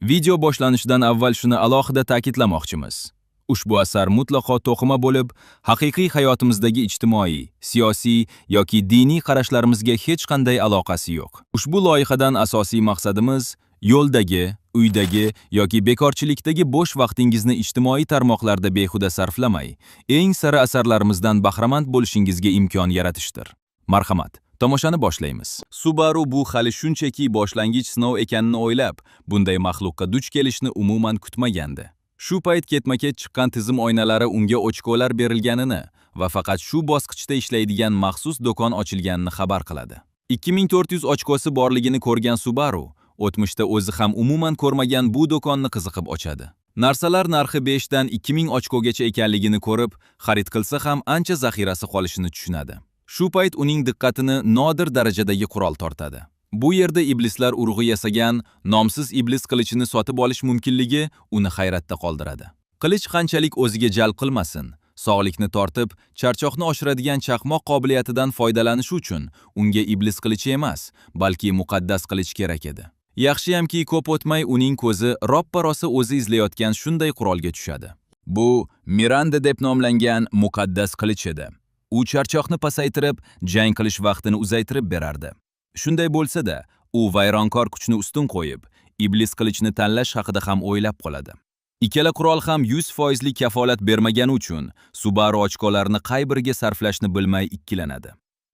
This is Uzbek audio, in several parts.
Video boshlanishidan avval shuni alohida ta'kidlamoqchimiz. Ushbu asar mutlaqo to'qima bo'lib, haqiqiy hayotimizdagi ijtimoiy, siyosiy yoki diniy qarashlarimizga hech qanday aloqasi yo'q. Ushbu loyihadan asosiy maqsadimiz yo'ldagi, uydagi yoki bekorchilikdagi bo'sh vaqtingizni ijtimoiy tarmoqlarda behuda sarflamay, eng sara asarlarimizdan bahramand bo'lishingizga imkon yaratishdir. Marhamat, tomoshani boshlaymiz. Subaru bu hali shunchaki boshlang'ich sinov ekanini o'ylab, bunday maxluqqa duch kelishni umuman kutmagandi. Shu payt ketma-ket chiqqan tizim oynalari unga ochkolar berilganini va faqat shu bosqichda ishlaydigan maxsus do'kon ochilganini xabar qiladi. 2400 ochkosi borligini ko'rgan Subaru o'tmishda o'zi ham umuman ko'rmagan bu do'konni qiziqib ochadi. Narsalar narxi 5 dan 2000 ochkogacha ekanligini ko'rib, xarid qilsa ham ancha zaxirasi qolishini tushunadi. Shu payt uning diqqatini nodir darajadagi qurol tortadi. Bu yerda iblislar urug'i yasagan nomsiz iblis qilichini sotib olish mumkinligi uni hayratda qoldiradi. Qilich qanchalik o'ziga jalb qilmasin, sog'likni tortib, charchoqni oshiradigan chaqmoq qobiliyatidan foydalanish uchun unga iblis qilichi emas, balki muqaddas qilich kerak edi. Yaxshiyamki, ko'p o'tmay uning ko'zi roppa-rosa o'zi izlayotgan shunday qurolga tushadi. Bu Miranda deb nomlangan muqaddas qilich edi. U charchoqni pasaytirib, jang qilish vaqtini uzaytirib berardi. Shunday bo'lsa-da, u vayronkor kuchni ustun qo'yib, iblis qilichini tanlash haqida ham o'ylab qoladi. Ikkala qurol ham 100% lik kafolat bermagani uchun Subaru ochkolarini qay biriga sarflashni bilmay ikkilanadi.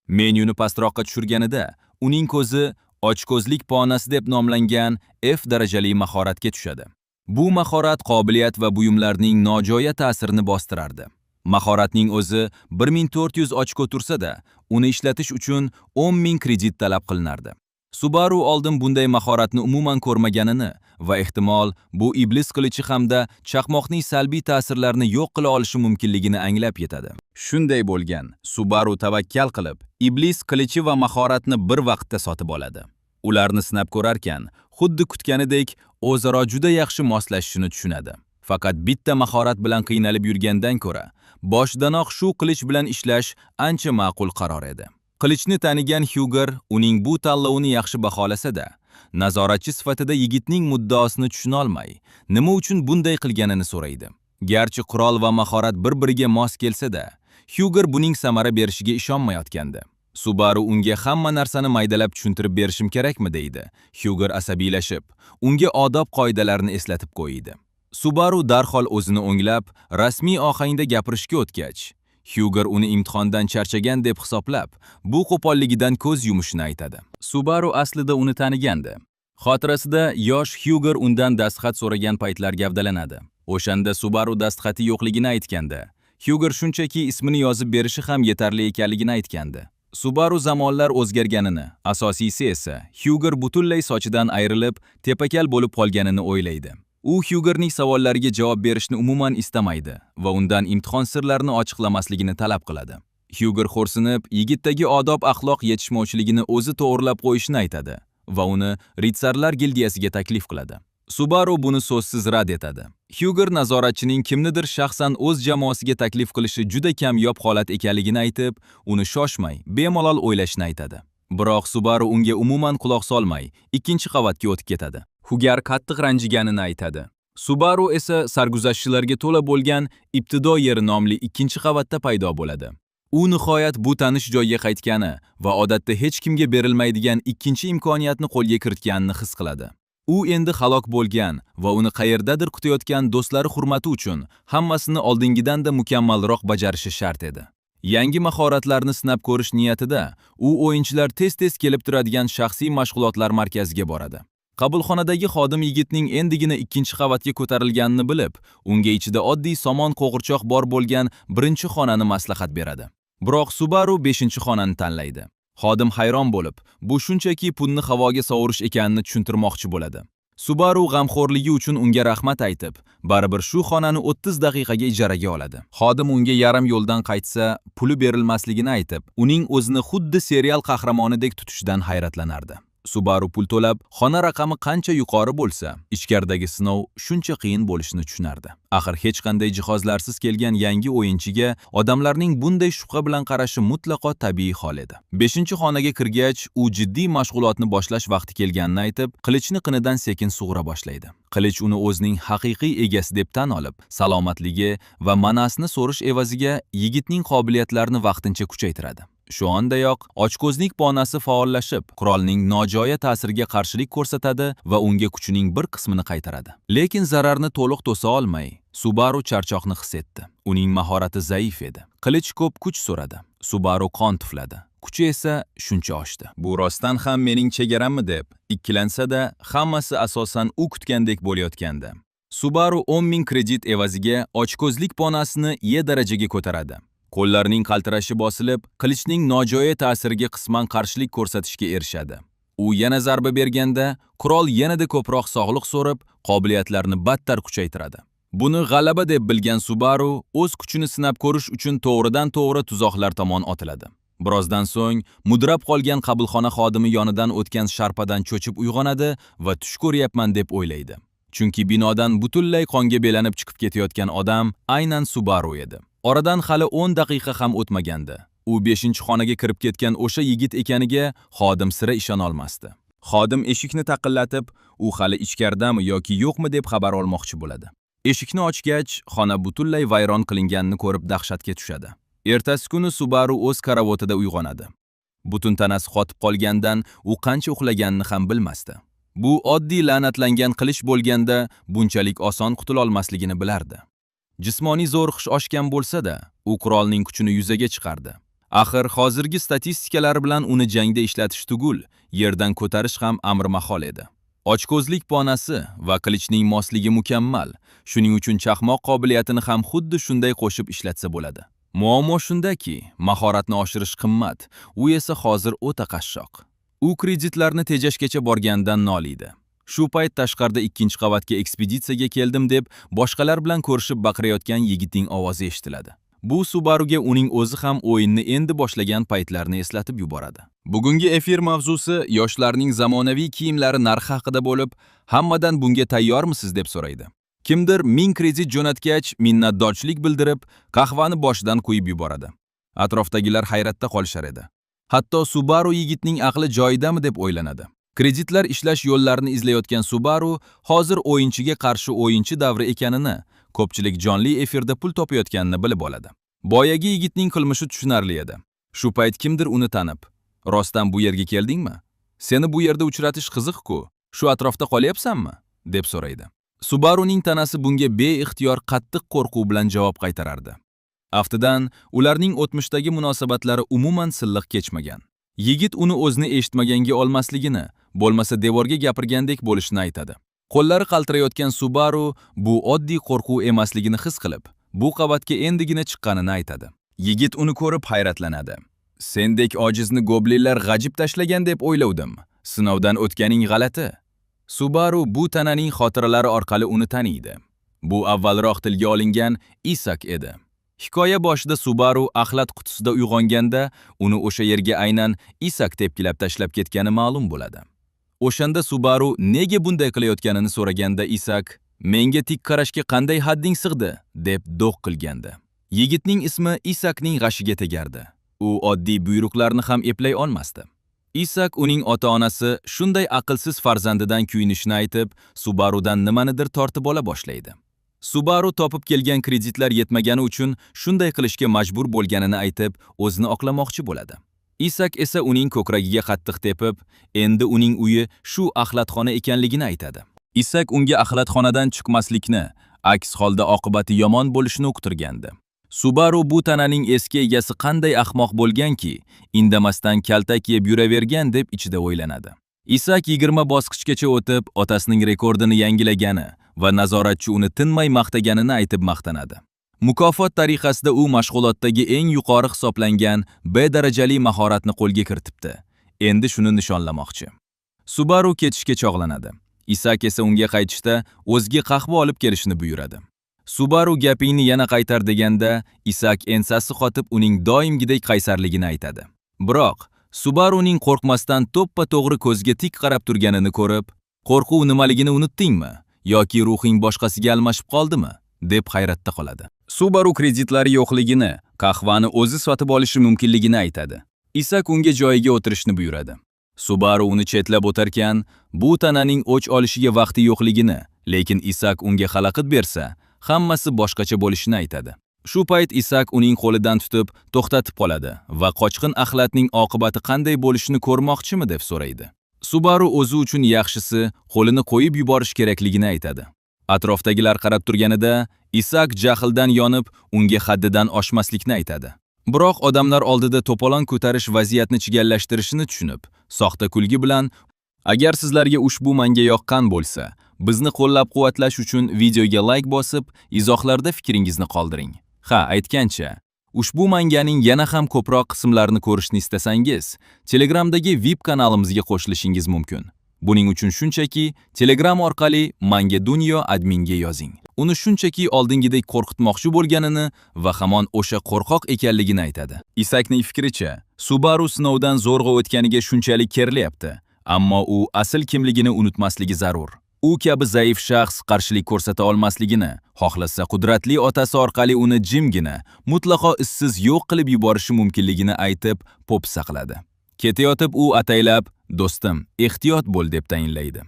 Menyuni pastroqqa tushirganida uning ko'zi ochko'zlik ponasi deb nomlangan F darajali mahoratga tushadi. Bu mahorat qobiliyat va buyumlarning nojo'ya ta'sirini bostirardi. Mahoratning o'zi 1400 ochko tursa-da, uni ishlatish uchun 10 000 kredit talab qilinardi. Subaru oldin bunday mahoratni umuman ko'rmaganini va ehtimol bu iblis qilichi hamda chaqmoqning salbiy ta'sirlarini yo'q qila olishi mumkinligini anglab yetadi. Shunday bo'lgan, Subaru tavakkal qilib, iblis qilichi va mahoratni bir vaqtda sotib oladi. Ularni sinab ko'rarkan, xuddi kutganidek o'zaro juda yaxshi moslashishini tushunadi. Faqat bitta mahorat bilan qiynalib yurgandan ko'ra, boshidanoq shu qilich bilan ishlash ancha ma'qul qaror edi. Qilichni tanigan Huger uning bu tanlovini yaxshi baholasa-da, nazoratchi sifatida yigitning muddaosini tushuna olmay, nima uchun bunday qilganini so'raydi. Garchi qurol va mahorat bir-biriga mos kelsa-da, Huger buning samara berishiga ishonmayotgandi. Subaru unga hamma narsani maydalab tushuntirib berishim kerakmi deydi. Huger asabiylashib, unga odob qoidalarini eslatib qo'ydi. Subaru darhol o'zini o'nglab, rasmiy ohangda gapirishga o'tgach, Huger uni imtihondan charchagan deb hisoblab, bu qo'polligidan ko'z yumishini aytadi. Subaru aslida uni tanigandi. Xotirasida yosh Huger undan dastxat so'ragan paytlar gavdalanadi. O'shanda Subaru dastxati yo'qligini aytganda, Huger shunchaki ismini yozib berishi ham yetarli ekanligini aytgandi. Subaru zamonlar o'zgarganini, asosiysi esa Huger butunlay sochidan ayrilib, tepakal bo'lib qolganini o'ylaydi. U Hugerning savollariga javob berishni umuman istamaydi va undan imtihon sirlarini ochiqlamasligini talab qiladi. Huger xo'rsinib, yigitdagi odob-axloq yetishmovchiligini o'zi to'g'rilab qo'yishini aytadi va uni ritsarlar gildiyasiga taklif qiladi. Subaru buni so'zsiz rad etadi. Huger nazoratchining kimnidir shaxsan o'z jamoasiga taklif qilishi juda kamyob holat ekanligini aytib, uni shoshmay, bemalol o'ylashini aytadi. Biroq Subaru unga umuman quloq solmay, ikkinchi qavatga o'tib ketadi. Huger qattiq ranjiganini aytadi. Subaru esa sarguzashtchilarga to'la bo'lgan ibtido yeri nomli ikkinchi qavatda paydo bo'ladi. U nihoyat bu tanish joyga qaytgani va odatda hech kimga berilmaydigan ikkinchi imkoniyatni qo'lga kiritganini his qiladi. U endi halok bo'lgan va uni qayerdadir kutayotgan do'stlari hurmati uchun hammasini oldingidan-da mukammalroq bajarishi shart edi. Yangi mahoratlarni sinab ko'rish niyatida u o'yinchilar tez-tez kelib turadigan shaxsiy mashg'ulotlar markaziga boradi. Qabulxonadagi xodim yigitning endigina ikkinchi qavatga ko'tarilganini bilib, unga ichida oddiy somon qo'g'irchoq bor bo'lgan birinchi xonani maslahat beradi. Biroq Subaru 5-xonani tanlaydi. Xodim hayron bo'lib, bu shunchaki pulni havoga sovurish ekanini tushuntirmoqchi bo'ladi. Subaru g'amxo'rligi uchun unga rahmat aytib, baribir shu xonani 30 daqiqaga ijaraga oladi. Xodim unga yarim yo'ldan qaytsa, puli berilmasligini aytib, uning o'zini xuddi serial qahramonidek tutishidan hayratlanardi. Subaru pul to'lab, xona raqami qancha yuqori bo'lsa, ichkaridagi sinov shuncha qiyin bo'lishini tushunardi. Axir hech qanday jihozlarsiz kelgan yangi o'yinchiga odamlarning bunday shubha bilan qarashi mutlaqo tabiiy hol edi. 5-xonaga kirgach, u jiddiy mashg'ulotni boshlash vaqti kelganini aytib, qilichni qinidan sekin sug'ura boshlaydi. Qilich uni o'zining haqiqiy egasi deb tan olib, salomatligi va manasini so'rish evaziga yigitning qobiliyatlarini vaqtincha kuchaytiradi. Shu ondayoq ochko'zlik ponasi faollashib, qurolning nojo'ya ta'siriga qarshilik ko'rsatadi va unga kuchining bir qismini qaytaradi. Lekin zararni to'liq to'sa olmay, Subaru charchoqni his etdi. Uning mahorati zaif edi. Qilich ko'p kuch so'radi. Subaru qon tufladi. Kuchi esa shuncha oshdi. Bu rostdan ham mening chegarammi deb ikkilansa-da, hammasi asosan u kutgandek bo'layotgandi. Subaru 10 ming kredit evaziga ochko'zlik ponasini E darajaga ko'taradi. Qo'llarining qaltirashi bosilib, qilichning nojo'ya ta'siriga qisman qarshilik ko'rsatishga erishadi. U yana zarba berganda, qurol yanada ko'proq sog'liq so'rib, qobiliyatlarini battar kuchaytiradi. Buni g'alaba deb bilgan Subaru o'z kuchini sinab ko'rish uchun to'g'ridan-to'g'ri tuzoqlar tomon otiladi. Birozdan so'ng mudrab qolgan qabulxona xodimi yonidan o'tgan sharpadan cho'chib uyg'onadi va tush ko'ryapman deb o'ylaydi. Chunki binodan butunlay qonga belanib chiqib ketayotgan odam aynan Subaru edi. Oradan hali 10 daqiqa ham o'tmagandi. U 5-xonaga kirib ketgan o'sha yigit ekaniga xodim sira ishona olmasdi. Xodim eshikni taqillatib, u hali ichkaridami yoki yo'qmi deb xabar olmoqchi bo'ladi. Eshikni ochgach, xona butunlay vayron qilinganini ko'rib dahshatga tushadi. Ertasi kuni Subaru o'z karavotida uyg'onadi. Butun tanasi qotib qolgandan u qancha uxlaganini ham bilmasdi. Bu oddiy la'natlangan qilich bo'lganda bunchalik oson qutula olmasligini bilardi. Jismoniy zo'riqish oshgan bo'lsa-da, u qurolning kuchini yuzaga chiqardi. Axir hozirgi statistikalar bilan uni jangda ishlatish tugul, yerdan ko'tarish ham amri mahol edi. Ochko'zlik ponasi va qilichning mosligi mukammal. Shuning uchun chaqmoq qobiliyatini ham xuddi shunday qo'shib ishlatsa bo'ladi. Muammo shundaki, mahoratni oshirish qimmat, u esa hozir o'ta qashshoq. U kreditlarni tejashgacha borganidan noliydi. Shu payt tashqarida 2-qavatga ekspeditsiyaga keldim deb boshqalar bilan ko'rishib baqirayotgan yigitning ovozi eshitiladi. Bu Subaruga uning o'zi ham o'yinni endi boshlagan paytlarini eslatib yuboradi. Bugungi efir mavzusi yoshlarning zamonaviy kiyimlari narxi haqida bo'lib, hammadan bunga tayyormisiz deb so'raydi. Kimdir 1000 kredit jo'natgach, minnatdorchilik bildirib, qahvani boshidan quyib yuboradi. Atrofdagilar hayratda qolishar edi. Hatto Subaru yigitning aqli joyidami deb o'ylanadi. Kreditlar ishlash yo'llarini izlayotgan Subaru hozir o'yinchiga qarshi o'yinchi davri ekanini, ko'pchilik jonli efirda pul topayotganini bilib oladi. Boyagi yigitning qilmishi tushunarli edi. Shu payt kimdir uni tanib, "Rostdan bu yerga keldingmi? Seni bu yerda uchratish qiziq-ku. Shu atrofda qolyapsanmi?" deb so'raydi. Subaruning tanasi bunga beixtiyor qattiq qo'rquv bilan javob qaytarardi. Aftidan, ularning o'tmishdagi munosabatlari umuman silliq kechmagan. Yigit uni o'zini eshitmaganga olmasligini, bo'lmasa devorga gapirgandek bo'lishini aytadi. Qo'llari qaltirayotgan Subaru bu oddiy qo'rquv emasligini his qilib, bu qavatga endigina chiqqanini aytadi. Yigit uni ko'rib hayratlanadi. Sendek ojizni goblinlar g'ajib tashlagan deb o'ylovdim. Sinovdan o'tganing g'alati. Subaru bu tananing xotiralari orqali uni taniydi. Bu avvalroq tilga olingan Isak edi. Hikoya boshida Subaru axlat qutisida uyg'onganda uni o'sha yerga aynan Isak tepkilab tashlab ketgani ma'lum bo'ladi. O'shanda Subaru nega bunday qilayotganini so'raganda Isak, "Menga tik qarashga qanday hadding sig'di?" deb do'q qilgandi. Yigitning ismi Isakning g'ashiga tegardi. U oddiy buyruqlarni ham eplay olmasdi. Isak uning ota-onasi shunday aqlsiz farzandidan kuyinishini aytib, Subarudan nimanidir tortib ola boshlaydi. Subaru topib kelgan kreditlar yetmagani uchun shunday qilishga majbur bo'lganini aytib, o'zini oqlamoqchi bo'ladi. Isak esa uning ko'kragiga qattiq tepib, endi uning uyi shu axlatxona ekanligini aytadi. Isak unga axlatxonadan chiqmaslikni, aks holda oqibati yomon bo'lishini uqtirgandi. Subaru bu tananing eski egasi qanday ahmoq bo'lganki, indamasdan kaltak yeb yuravergan deb ichida o'ylanadi. Isak 20 bosqichgacha o'tib, otasining rekordini yangilagani va nazoratchi uni tinmay maqtaganini aytib maqtanadi. Mukofot tariqasida u mashg'ulotdagi eng yuqori hisoblangan B darajali mahoratni qo'lga kiritibdi. Endi shuni nishonlamoqchi. Subaru ketishga chog'lanadi. Isak esa unga qaytishda o'ziga qahva olib kelishini buyuradi. Subaru gapingni yana qaytar deganda, Isak ensasi qotib uning doimgidek qaysarligini aytadi. Biroq Subaruning qo'rqmasdan to'ppa-to'g'ri ko'ziga tik qarab turganini ko'rib, "Qo'rquv nimaligini unutdingmi yoki ruhing boshqasiga almashib qoldimi?" deb hayratda qoladi. Subaru kreditlari yo'qligini, qahvani o'zi sotib olishi mumkinligini aytadi. Isak unga joyiga o'tirishni buyuradi. Subaru uni chetlab o'tarkan, bu tananing o'ch olishiga vaqti yo'qligini, lekin Isak unga xalaqit bersa, hammasi boshqacha bo'lishini aytadi. Shu payt Isak uning qo'lidan tutib to'xtatib qoladi va qochqin axlatning oqibati qanday bo'lishini ko'rmoqchimi deb so'raydi. Subaru o'zi uchun yaxshisi qo'lini qo'yib yuborish kerakligini aytadi. Atrofdagilar qarab turganida Isak jahldan yonib, unga haddidan oshmaslikni aytadi. Biroq odamlar oldida to'polon ko'tarish vaziyatni chigallashtirishini tushunib, soxta kulgi bilan: "Agar sizlarga ushbu manga yoqqan bo'lsa, bizni qo'llab-quvvatlash uchun videoga like bosib, izohlarda fikringizni qoldiring. Ha, aytgancha, ushbu manganing yana ham ko'proq qismlarini ko'rishni istasangiz, Telegramdagi VIP kanalimizga qo'shilishingiz mumkin. Buning uchun shunchaki Telegram orqali Manga Dunyo adminga yozing." Uni shunchaki oldingidek qo'rqitmoqchi bo'lganini va hamon o'sha qo'rqoq ekanligini aytadi. Isakning fikricha, Subaru sinovdan zo'rg'a o'tganiga shunchalik kerilyapti, ammo u asl kimligini unutmasligi zarur. U kabi zaif shaxs qarshilik ko'rsata olmasligini, xohlasa qudratli otasi orqali uni jimgina, mutlaqo izsiz yo'q qilib yuborishi mumkinligini aytib, po'pisa qiladi. Ketayotib u ataylab, "Do'stim, ehtiyot bo'l" deb tayinlaydi.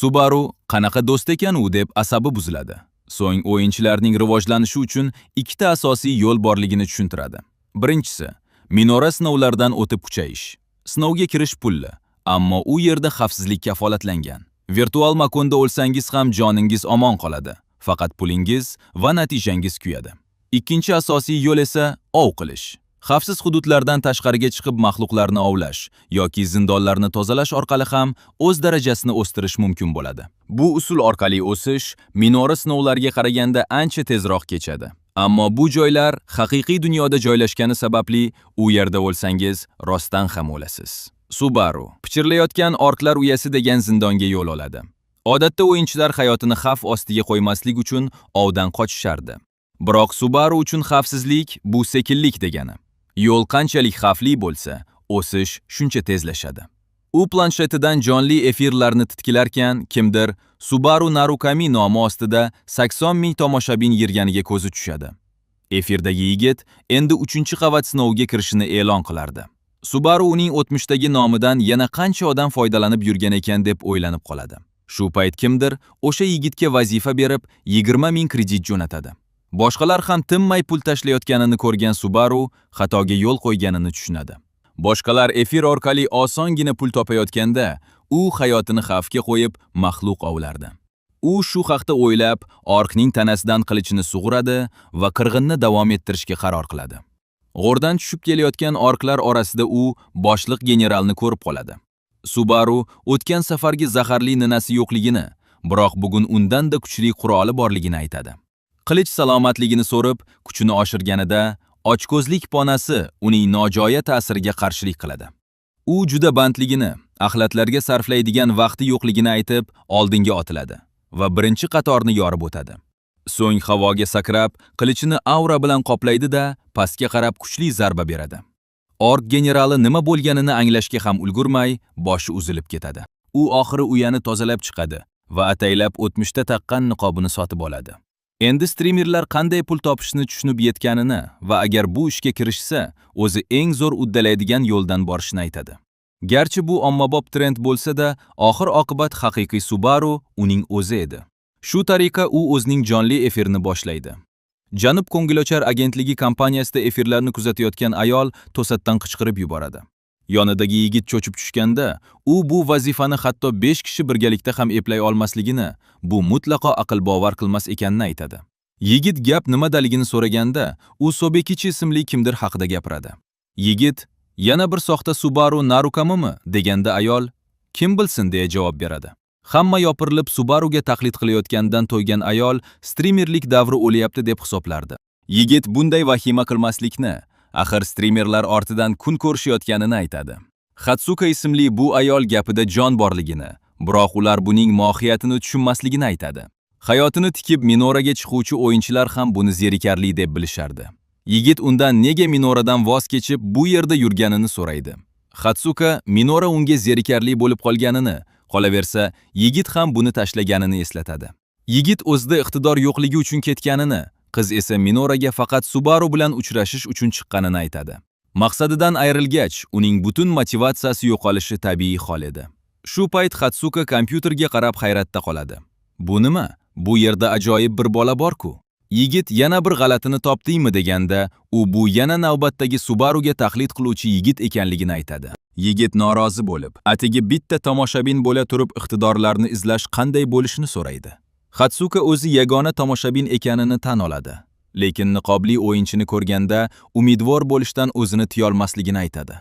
Subaru qanaqa do'st ekan u deb asabi buziladi. So'ng o'yinchilarning rivojlanishi uchun ikkita asosiy yo'l borligini tushuntiradi. Birinchisi, minora sinovlaridan o'tib kuchayish. Sinovga kirish pulli, ammo u yerda xavfsizlik kafolatlangan. Virtual makonda o'lsangiz ham joningiz omon qoladi, faqat pulingiz va natijangiz kuyadi. Ikkinchi asosiy yo'l esa ov qilish. Xavfsiz hududlardan tashqariga chiqib maxluqlarni ovlash yoki zindonlarni tozalash orqali ham o'z darajasini o'stirish mumkin bo'ladi. Bu usul orqali o'sish minora sinovlariga qaraganda ancha tezroq kechadi. Ammo bu joylar haqiqiy dunyoda joylashgani sababli u yerda o'lsangiz rostdan ham o'lasiz. Subaru pichirlayotgan orklar uyasi degan zindonga yo'l oladi. Odatda o'yinchilar hayotini xavf ostiga qo'ymaslik uchun ovdan qochishardi. Biroq Subaru uchun xavfsizlik bu sekinlik degani. Yo'l qanchalik xavfli bo'lsa, o'sish shuncha tezlashadi. U planshetidan jonli efirlarni titkilarkan, kimdir Subaru Narukami nomi ostida 80 ming tomoshabin yig'ganiga ko'zi tushadi. Efirdagi yigit endi 3-qavat sinoviga kirishini e'lon qilardi. Subaru uning o'tmishdagi nomidan yana qancha odam foydalanib yurgan ekan deb o'ylanib qoladi. Shu payt kimdir o'sha yigitga vazifa berib 20 ming kredit jo'natadi. Boshqalar ham tinmay pul tashlayotganini ko'rgan Subaru xatoga yo'l qo'yganini tushunadi. Boshqalar efir orqali osongina pul topayotganda, u hayotini xavfga qo'yib maxluq ovlardi. U shu haqda o'ylab, orkning tanasidan qilichini sug'uradi va qirg'inni davom ettirishga qaror qiladi. G'o'rdan tushib kelayotgan orklar orasida u boshliq generalni ko'rib qoladi. Subaru o'tgan safargi zaharli ninasi yo'qligini, biroq bugun undan-da kuchli quroli borligini aytadi. Qilich salomatligini so'rib, kuchini oshirganida ochko'zlik ponasi uning nojo'ya ta'siriga qarshilik qiladi. U juda bandligini, axlatlarga sarflaydigan vaqti yo'qligini aytib, oldinga otiladi va birinchi qatorni yorib o'tadi. So'ng havoga sakrab, qilichini aura bilan qoplaydi-da, pastga qarab kuchli zarba beradi. Ork generali nima bo'lganini anglashga ham ulgurmay, boshi uzilib ketadi. U oxiri uyani tozalab chiqadi va ataylab o'tmishda taqqan niqobini sotib oladi. Endi strimerlar qanday pul topishni tushunib yetganini va agar bu ishga kirishsa, o'zi eng zo'r uddalaydigan yo'ldan borishini aytadi. Garchi bu ommabop trend bo'lsa-da, oxir-oqibat haqiqiy Subaru uning o'zi edi. Shu tariqa u o'zining jonli efirini boshlaydi. Janub ko'ngilochar agentligi kompaniyasida efirlarni kuzatayotgan ayol to'satdan qichqirib yuboradi. Yonidagi yigit cho'chib tushganda, u bu vazifani hatto 5 kishi birgalikda ham eplay olmasligini, bu mutlaqo aql bovar qilmas ekanini aytadi. Yigit gap nimadaligini so'raganda, u Sobekichi ismli kimdir haqida gapiradi. Yigit, "Yana bir soxta Subaru Narukamimi?" deganda ayol, "Kim bilsin" deya javob beradi. Hamma yopirilib Subaruga taqlid qilayotganidan to'ygan ayol strimerlik davri o'lyapti deb hisoblardi. Yigit bunday vahima qilmaslikni, axir strimerlar ortidan kun ko'rishayotganini aytadi. Hatsuka ismli bu ayol gapida jon borligini, biroq ular buning mohiyatini tushunmasligini aytadi. Hayotini tikib minoraga chiquvchi o'yinchilar ham buni zerikarli deb bilishardi. Yigit undan nega minoradan voz kechib bu yerda yurganini so'raydi. Hatsuka Minora unga zerikarli bo'lib qolganini, qolaversa, yigit ham buni tashlaganini eslatadi. Yigit o'zida iqtidor yo'qligi uchun ketganini, qiz esa Minoraga faqat Subaru bilan uchrashish uchun chiqqanini aytadi. Maqsadidan ayrilgach, uning butun motivatsiyasi yo'qolishi tabiiy hol edi. Shu payt Hatsuka kompyuterga qarab hayratda qoladi. Bu nima? Bu yerda ajoyib bir bola bor-ku. Yigit yana bir g'alatini topdingmi deganda, u bu yana navbatdagi Subaruga taqlid qiluvchi yigit ekanligini aytadi. Yigit norozi bo'lib, atigi bitta tomoshabin bo'la turib iqtidorlarni izlash qanday bo'lishini so'raydi. Hatsuka o'zi yagona tomoshabin ekanini tan oladi. Lekin niqobli o'yinchini ko'rganda umidvor bo'lishdan o'zini tiyolmasligini aytadi.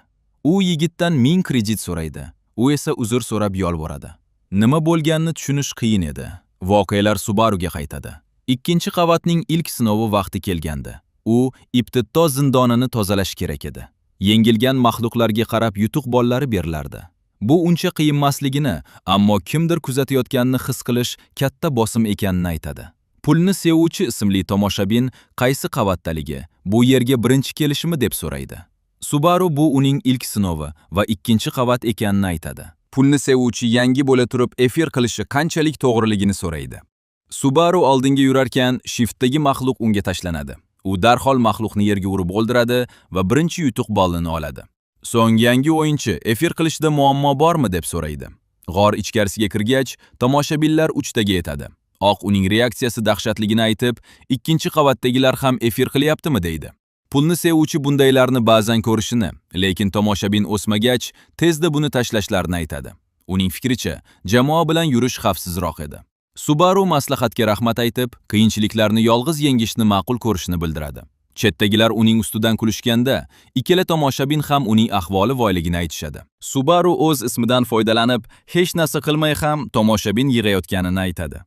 U yigitdan 1000 kredit so'raydi. U esa uzr so'rab yolvoradi. Nima bo'lganini tushunish qiyin edi. Voqealar Subaruga qaytadi. Ikkinchi qavatning ilk sinovi vaqti kelgandi. U Ibtidto zindonini tozalash kerak edi. Yengilgan maxluqlarga qarab yutuq bollari berilardi. Bu uncha qiyinmasligini, ammo kimdir kuzatayotganini his qilish katta bosim ekanini aytadi. Pulni sevuvchi ismli tomoshabin qaysi qavatdaligi, bu yerga birinchi kelishimi deb so'raydi. Subaru bu uning ilk sinovi va ikkinchi qavat ekanini aytadi. Pulni sevuvchi yangi bo'la turib efir qilishi qanchalik to'g'riligini so'raydi. Subaru oldinga yurarkan shiftdagi maxluq unga tashlanadi. U darhol maxluqni yerga urib o'ldiradi va birinchi yutuq ballini oladi. So'ng yangi o'yinchi efir qilishda muammo bormi deb so'raydi. G'or ichkarisiga kirgach, tomoshabinlar 3 taga yetadi. Oq uning reaksiyasi dahshatligini aytib, ikkinchi qavatdagilar ham efir qilyaptimi deydi. Pulni sevuvchi bundaylarni ba'zan ko'rishini, lekin tomoshabin o'smagach, tezda buni tashlashlarini aytadi. Uning fikricha, jamoa bilan yurish xavfsizroq edi. Subaru maslahatga rahmat aytib, qiyinchiliklarni yolg'iz yengishni ma'qul ko'rishini bildiradi. Chetdagilar uning ustidan kulishganda, ikkala tomoshabin ham uning ahvoli voyligini aytishadi. Subaru o'z ismidan foydalanib, hech narsa qilmay ham tomoshabin yig'ayotganini aytadi.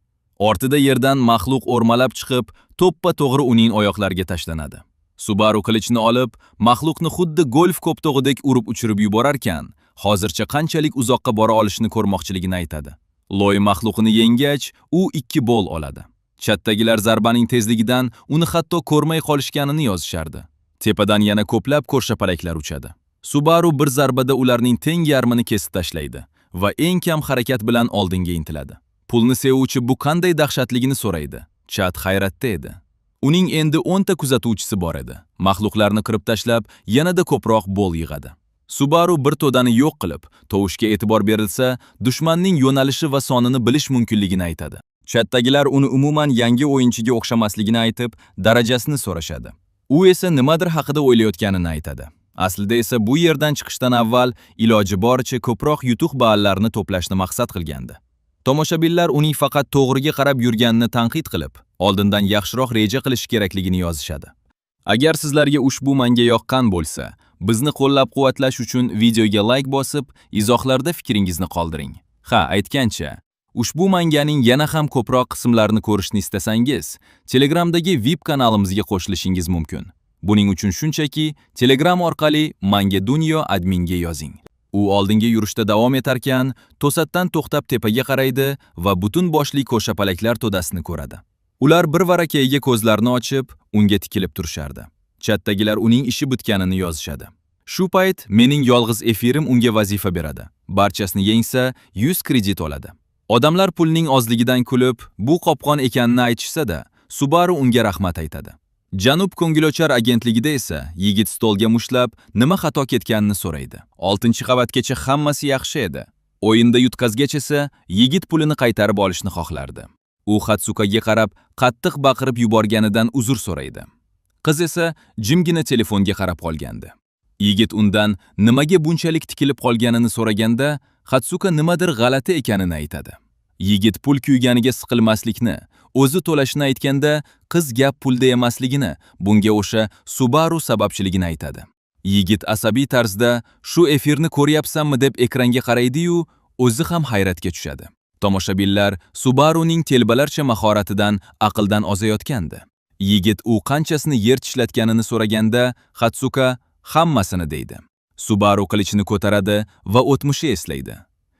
Ortida yerdan maxluq o'rmalab chiqib, to'ppa-to'g'ri uning oyoqlariga tashlanadi. Subaru qilichni olib, maxluqni xuddi golf koptog'idek urib uchirib yuborarkan, hozircha qanchalik uzoqqa bora olishini ko'rmoqchiligini aytadi. Loy maxluqini yengach, u 2 bol oladi. Chatdagilar zarbaning tezligidan uni hatto ko'rmay qolishganini yozishardi. Tepadan yana ko'plab ko'rshapalaklar uchadi. Subaru bir zarbada ularning teng yarmini kesib tashlaydi va eng kam harakat bilan oldinga intiladi. Pulni sevuvchi bu qanday dahshatligini so'raydi. Chat hayratda edi. Uning endi 10 ta kuzatuvchisi bor edi. Maxluqlarni qirib tashlab, yanada ko'proq bol yig'adi. Subaru bir to'dani yo'q qilib, tovushga e'tibor berilsa, dushmanning yo'nalishi va sonini bilish mumkinligini aytadi. Chatdagilar uni umuman yangi o'yinchiga o'xshamasligini aytib, darajasini so'rashadi. U esa nimadir haqida o'ylayotganini aytadi. Aslida esa bu yerdan chiqishdan avval iloji boricha ko'proq yutuq ballarini to'plashni maqsad qilgandi. Tomoshabinlar uning faqat to'g'riga qarab yurganini tanqid qilib, oldindan yaxshiroq reja qilish kerakligini yozishadi. Agar sizlarga ushbu manga yoqqan bo'lsa, bizni qo'llab-quvvatlash uchun videoga like bosib, izohlarda fikringizni qoldiring. Ha, aytgancha, ushbu manganing yana ham ko'proq qismlarini ko'rishni istasangiz, Telegramdagi VIP kanalimizga qo'shilishingiz mumkin. Buning uchun shunchaki Telegram orqali Manga Dunyo adminga yozing. U oldinga yurishda davom etarkan, to'satdan to'xtab tepaga qaraydi va butun boshli ko'rshapalaklar to'dasini ko'radi. Ular bir varakayiga ko'zlarini ochib, unga tikilib turishardi. Chatdagilar uning ishi bitganini yozishadi. Shu payt mening yolg'iz efirim unga vazifa beradi. Barchasini yengsa, 100 kredit oladi. Odamlar pulning ozligidan kulib, bu qopqon ekanini aytishsa-da, Subaru unga rahmat aytadi. Janub ko'ngilochar agentligida esa yigit stolga mushtlab, nima xato ketganini so'raydi. 6-qavatgacha hammasi yaxshi edi. O'yinda yutqazgach esa yigit pulini qaytarib olishni xohlardi. U Hatsukaga qarab qattiq baqirib yuborganidan uzr so'raydi. Qiz esa jimgina telefonga qarab qolgandi. Yigit undan nimaga bunchalik tikilib qolganini so'raganda, Hatsuka nimadir g'alati ekanini aytadi. Yigit pul kuyganiga siqilmaslikni, o'zi to'lashini aytganda, qiz gap pulda emasligini, bunga o'sha Subaru sababchiligini aytadi. Yigit asabiy tarzda shu efirni ko'ryapsanmi deb ekranga qaraydi-yu, o'zi ham hayratga tushadi. Tomoshabinlar Subaruning telbalarcha mahoratidan aqldan ozayotgandi. Yigit u qanchasini yer tishlatganini so'raganda, Hatsuka hammasini deydi. Subaru qilichini ko'taradi va o'tmishi eslaydi.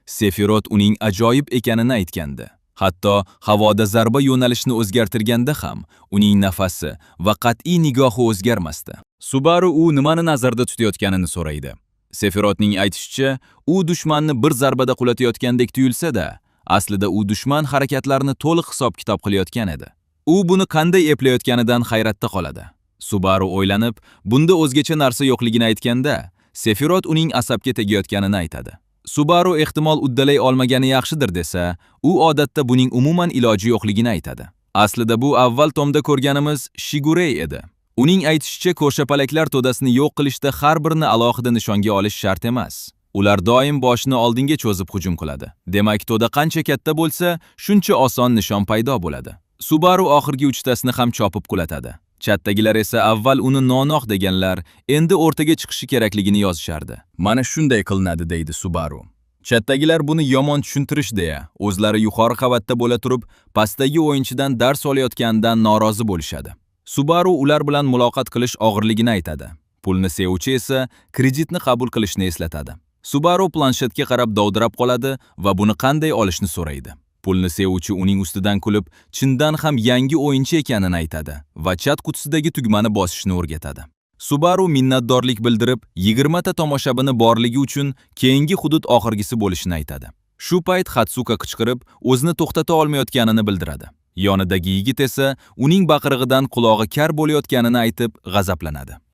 Sefirot uning ajoyib ekanini aytgandi. Hatto havoda zarba yo'nalishini o'zgartirganda ham uning nafasi va qat'iy nigohi o'zgarmasdi. Subaru u nimani nazarda tutayotganini so'raydi. Sefirotning aytishicha, u dushmanni bir zarbada qulatayotgandek tuyulsa-da, aslida u dushman harakatlarini to'liq hisob-kitob qilayotgan edi. U buni qanday eplayotganidan hayratda qoladi. Subaru o'ylanib, bunda o'zgacha narsa yo'qligini aytganda, Sefirot uning asabga tegayotganini aytadi. Subaru ehtimol uddalay olmagani yaxshidir desa, u odatda buning umuman iloji yo'qligini aytadi. Aslida bu avval tomda ko'rganimiz Shigurey edi. Uning aytishicha, ko'rshapalaklar to'dasini yo'q qilishda har birini alohida nishonga olish shart emas. Ular doim boshini oldinga cho'zib hujum qiladi. Demak, to'da qancha katta bo'lsa, shuncha oson nishon paydo bo'ladi. Subaru oxirgi uchtasini ham chopib qulatadi. Chatdagilar esa avval uni nonoq deganlar, endi o'rtaga chiqishi kerakligini yozishardi. Mana shunday qilinadi, deydi Subaru. Chatdagilar buni yomon tushuntirish deya, o'zlari yuqori qavatda bo'la turib, pastdagi o'yinchidan dars olayotganidan norozi bo'lishadi. Subaru ular bilan muloqot qilish og'irligini aytadi. Pulni sevuvchi esa kreditni qabul qilishni eslatadi. Subaru planshetga qarab dovdirab qoladi va buni qanday olishni so'raydi. Pulni sevuvchi uning ustidan kulib, chindan ham yangi o'yinchi ekanini aytadi va chat qutisidagi tugmani bosishni o'rgatadi. Subaru minnatdorlik bildirib, 20 ta tomoshabini borligi uchun keyingi hudud oxirgisi bo'lishini aytadi. Shu payt Hatsuka qichqirib, o'zini to'xtata olmayotganini bildiradi. Yonidagi yigit esa uning baqirig'idan qulog'i kar bo'layotganini aytib g'azablanadi.